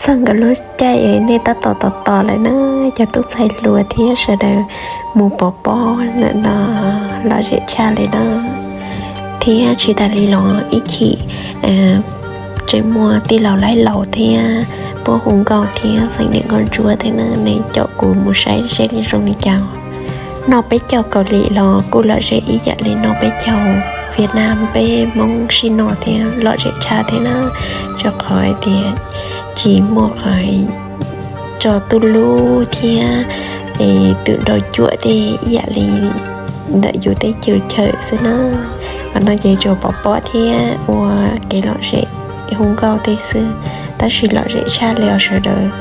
Txog nkawd lub caij nej tab tom tos tos lawm na, cov tub ntxhais hluas thiab sawv daws mus pov pob lawm no, lom zem tshaj li na. Thiab tsis tas li los ib chim tseem muaj tij laug laib laus thiab puab hu nkauj thiab xeem niam nkauj ntsuab thiab na, nej caum kuv mus saib seb zoo li cas. Noj peb caug Kaus Lim los kuj lom zem ib yam li noj peb caug Viaj Nam peb Hmoob sib noj thiab lom zem tshaj thiab na, rau qhov tias tsis muaj qhov tso tuj lub thiab es twm nrau cuam tej ib yam li ntawm yus teb chaws xwb na. Qhov no ces tsuas pov pob thiab ua kev lom zem hu nkauj tej xwb, tab sis lom zem tshaj li os sawv daws.